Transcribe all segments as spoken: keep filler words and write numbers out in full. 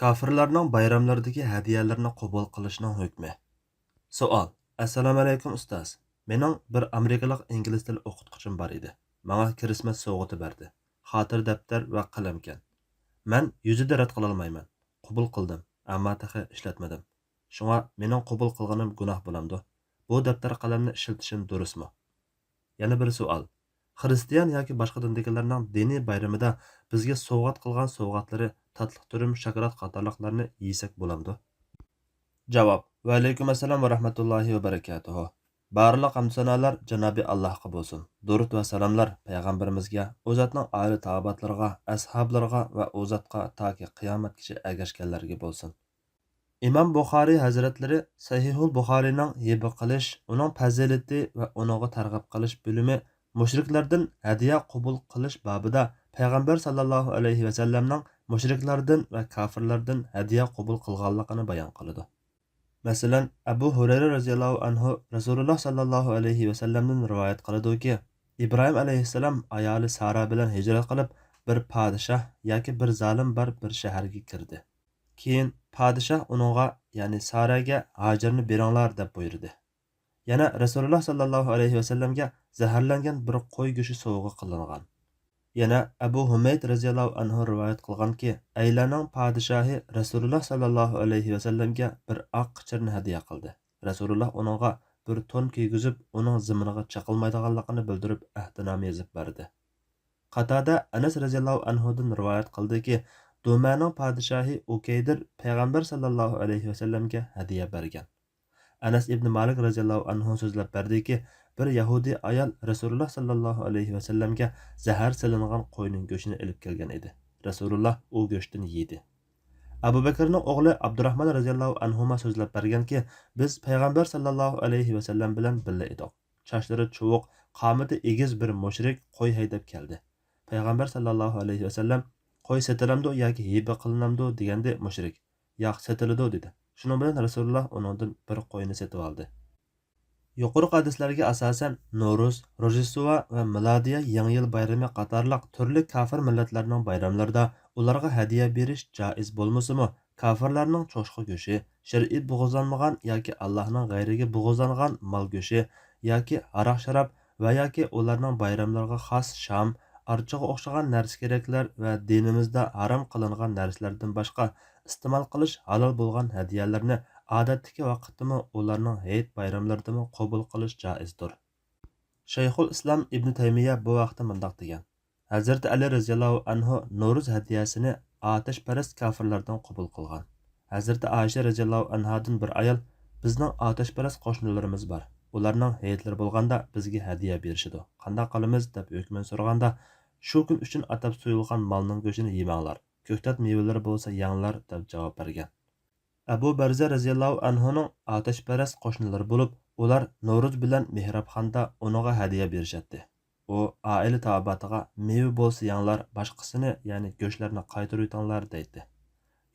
كاپىرلارنىڭ بايراملىرىدىكى ھەدىيەلىرىنى قوبۇل قىلىشنىڭ ھۆكمى. سوئال. ئەسسالامۇئەلەيكۇم ئۇستاز. مېنىڭ بىر ئامېرىكىلىق ئىنگلىز تىلى ئوقۇتقۇچىم بار ئىدى. ماڭا كىرىسمەس سوۋغىتى بەردى. خاتىرە دەپتەر ۋە قەلەمكەن. مەن يۈزىدە رەت قىلالمايمەن. قوبۇل قىلدىم، ئەمما تېخى ئىشلەتمىدىم. شۇڭا مېنىڭ قوبۇل قىلغىنىم گۇناھ بولامدۇ؟ بۇ دەپتەر قەلەمنى ئىشلىتىشىم دۇرۇسمۇ؟ يەنە بىر سوئال. خىرىستىيان ياكى باشقا دىندىكىلەرنىڭ دىنىي بايرىمىدا بىزگە سوۋغات قىلغان سوۋغاتلىرى تاتلىق تۈرۈم، شاكىلات قاتارلىقلارنى يېسەك بولامدۇ؟ جاۋاب. ۋەئەلەيكۇم ئەسسالام ۋە رەھمەتۇللاھى ۋە بەرىكاتۇھۇ. بارلىق ھەمدۇسانالار جانابى ئاللاھقا بولسۇن. دۇرۇت ۋە سالاملار پەيغەمبىرىمىزگە، ئۇ زاتنىڭ ئالىي تاۋابىئاتلىرىغا، ئەسھابلىرىغا ۋە ئۇ زاتقا تاكى قىيامەتكىچە ئەگەشكەنلەرگە بولسۇن. ئىمام بۇخارىي ھەزرەتلىرى سەھىھۇل بۇخارىينىڭ ھىبە قىلىش، ئۇنىڭ پەزىلىتى ۋە ئۇنىڭغا تەرغىب قىلىش بۆلۈمى مۇشرىكلاردىن ھەدىيە قوبۇل قىلىش بابىدا پەيغەمبەر ساللاللاھۇ ئەلەيھى ۋەسەللەمنىڭ مۇشرىكلاردىن ۋە كاپىرلاردىن ھەدىيە قوبۇل قىلغانلىقىنى بايان قىلىدۇ. مەسىلەن، ئەبۇ ھۇرەيرە رەزىياللاھۇ ئەنھۇ رەسۇلۇللا ساللاللاھۇ ئەلەيھى ۋەسەللەمدىن رىۋايەت قىلىدۇكى، ئىبراھىم ئەلەيھىسسالام ئايالى سارا بىلەن ھىجرەت قىلىپ، بىر پادىشاھ ياكى بىر زالىم بار بىر شەھەرگە كىردى. كېيىن پادىشاھ ئۇنىڭغا، يەنى سارەگە ھاجەرنى بېرىڭلار دەپ بۇيرۇدى. يەنە رەسۇلۇللا ساللاللاھۇ ئەلەيھى ۋەسەللەمگە زەھەرلەنگەن بىر قوي گۆشى سوۋغا قىلىنغان. يەنە ئەبۇ ھۇمەيد رەزىياللاھۇ ئەنھۇ رىۋايەت قىلغانكى، ئەيلەننىڭ پادىشاھى رەسۇلۇللا ساللاللاھۇ ئەلەيھى ۋەسەللەمگە بىر ئاق قېچىرنى ھەدىيە قىلدى. رەسۇلۇللا ئۇنىڭغا بىر تون كىيگۈزۈپ، ئۇنىڭ زېمىنىغا چېقىلمايدىغانلىقىنى بىلدۈرۈپ، ئەھدىنامە يېزىپ بەردى. قاتادە ئەنەس رەزىياللاھۇ ئەنھۇدىن رىۋايەت قىلدىكى، دۇمەنىڭ پادىشاھى ئۇكەيدىر پەيغەمبەر ساللاللاھۇ ئەلەيھى ۋەسەللەمگە ھەدىيە بەرگەن. ئەنەس ئىبنى مالىك رەزىياللاھۇ ئەنھۇ سۆزلەپ بەردىكى، بىر يەھۇدىي ئايال رەسۇلۇللا ساللاللاھۇ ئەلەيھى ۋەسەللەمگە زەھەر سېلىنغان قوينىڭ گۆشىنى ئېلىپ كەلگەن ئىدى. رەسۇلۇللا ئۇ گۆشتىن يېدى. ئەبۇ بەكرىنىڭ ئوغلى ئابدۇراھمان رەزىياللاھۇ ئەنھۇما سۆزلەپ بەرگەنكى، بىز پەيغەمبەر ساللاللاھۇ ئەلەيھى ۋەسەللەم بىلەن بىللە ئىدۇق. چاچلىرى چۇۋۇق، قامىتى ئېگىز بىر مۇشرىك قوي ھەيدەپ كەلدى. پەيغەمبەر ساللاللاھۇ ئەلەيھى ۋەسەللەم، قوي سېتىلامدۇ ياكى ھىبە قىلىنامدۇ دېگەندە، مۇشرىك، ياق، سېتىلىدۇ دېدى. شۇنىڭ بىلەن رەسۇلۇللا ئۇنىڭدىن بىر قوينى سېتىۋالدى. يۇقىرىقى ھەدىسلەرگە ئاساسەن، نورۇز، روژدېستۋا ۋە مىلادىيە يېڭى يىل بايرىمى قاتارلىق تۈرلۈك كاپىر مىللەتلەرنىڭ بايراملىرىدا ئۇلارغا ھەدىيە بېرىش جائىز بولمىسىمۇ، كاپىرلارنىڭ چوشقا گۆشى، شەرئىي بوغۇزلانمىغان ياكى ئاللاھنىڭ غەيرىگە بوغۇزلانغان مال گۆشى ياكى ھاراق-شاراب ۋە ياكى ئۇلارنىڭ بايراملىرىغا خاس شام، ئارچىغا ئوخشىغان نەرسە-كېرەكلەر ۋە دىنىمىزدا ھارام قىلىنغان نەرسىلەردىن باشقا ئىستېمال قىلىش ھالال بولغان ھەدىيەلەرنى ئادەتتىكى ۋاقىتتىمۇ، ئۇلارنىڭ ھېيت بايراملىرىدىمۇ قوبۇل قىلىش جائىزدۇر. شەيخۇل ئىسلام ئىبنى تەيمىيە بۇ ھەقتە مۇنداق دېگەن، ھەزرىتى ئەلى رەزىياللاھۇ ئەنھۇ نورۇز ھەدىيەسىنى ئاتەشپەرەس كاپىرلاردىن قوبۇل قىلغان. ھەزرىتى ئائىشە رەزىياللاھۇ ئەنھادىن بىر ئايال، بىزنىڭ ئاتەشپەرەس قوشنىلىرىمىز بار. ئۇلارنىڭ ھېيتلىرى بولغاندا بىزگە ھەدىيە بېرىشىدۇ. قانداق قىلىمىز؟ دەپ ھۆكمىنى سورىغاندا، شۇ كۈن ئۈچۈن ئاتاپ سويۇلغان مالنىڭ گۆشىنى يېمەڭلار، كۆكتات مېۋىلىرى بولسا يەڭلار، دەپ جاۋاب بەرگەن. ئەبۇ بەرزە رەزىياللاھۇ ئەنھۇنىڭ ئاتەشپەرەس قوشنىلىرى بولۇپ، ئۇلار نورۇز بىلەن مېھرابخاندا ئۇنىڭغا ھەدىيە بېرىشەتتى. ئۇ ئائىلە تاۋابىئاتىغا مېۋە بولسا يەڭلار، باشقىسىنى، يەنى گۆشلەرنى قايتۇرۇۋېتىڭلار دەيتتى.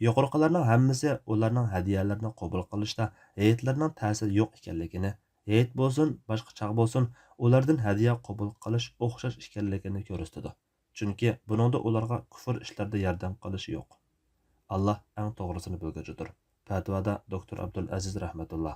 يۇقىرىقىلارنىڭ ھەممىسى ئۇلارنىڭ ھەدىيەلىرىنى قوبۇل قىلىشتا ھېيتلىرىنىڭ تەسىرى يوق ئىكەنلىكىنى، ھېيت بولسۇن، باشقا چاغ بولسۇن، ئۇلاردىن ھەدىيە قوبۇل قىلىش ئوخشاش ئىكەنلىكىنى كۆرسىتىدۇ. چۈنكى بۇنىڭدا ئۇلارغا كۇفر ئىشلاردا ياردەم قىلىش يوق. ئاللا ئەڭ توغرىسىنى بىلگۈچىدۇر. پەتىۋادا دوكتور ئابدۇل ئەزىز رەھمەتۇللا.